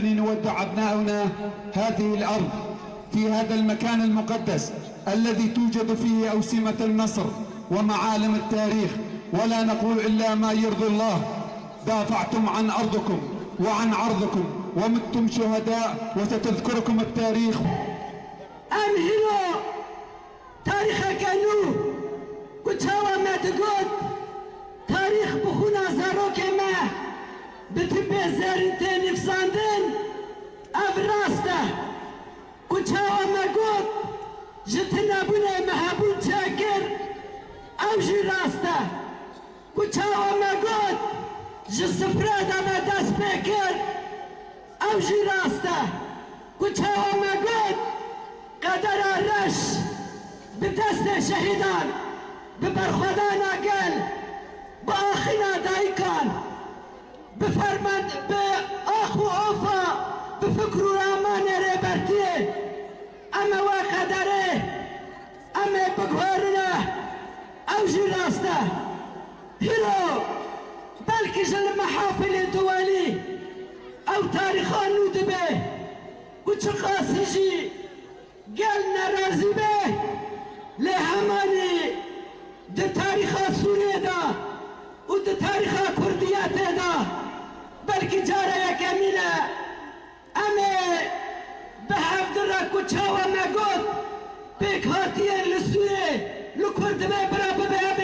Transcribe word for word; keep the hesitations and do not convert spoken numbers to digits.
نودع أبناؤنا هذه الأرض في هذا المكان المقدس الذي توجد فيه أوسمة النصر ومعالم التاريخ، ولا نقول إلا ما يرضي الله. دافعتم عن أرضكم وعن عرضكم ومتم شهداء، وستذكركم التاريخ. Em hîro tarîxeke nû, ku çawa me digot, tarîx bi xûna zarokê me, bi tipê zêrîn tê nivîsandin, ev rast e. Ku çawa me got, ji tunebûnê me hebûn çêkir, ew jî rast e. Ku çawa me got, ji sifrê de me dest pê kir, ew jî rast e. Ku çawa me got, qedera reş bi destê şehîdan, bi berxwedana gel, bi axîna dayikan, bi fermand-, bi ax û ofa, bi fikr û ramanê Rêbertiyê, em ê wê qederê, em ê biguherine, ew jî rast e. Hîro, belkî ji li mehafilê duwelî ew tarîxa nû dibe û çiqasî jî gel nerazî be, lê hemanî di tarîxa Sûriyê de û di tarîxa Kurdiyetê de belkî cara yekemîn e. Em ê bi hevdi re ku çawa me got, pêkhatiyên li Sûrê li ku dibê bira bibe, em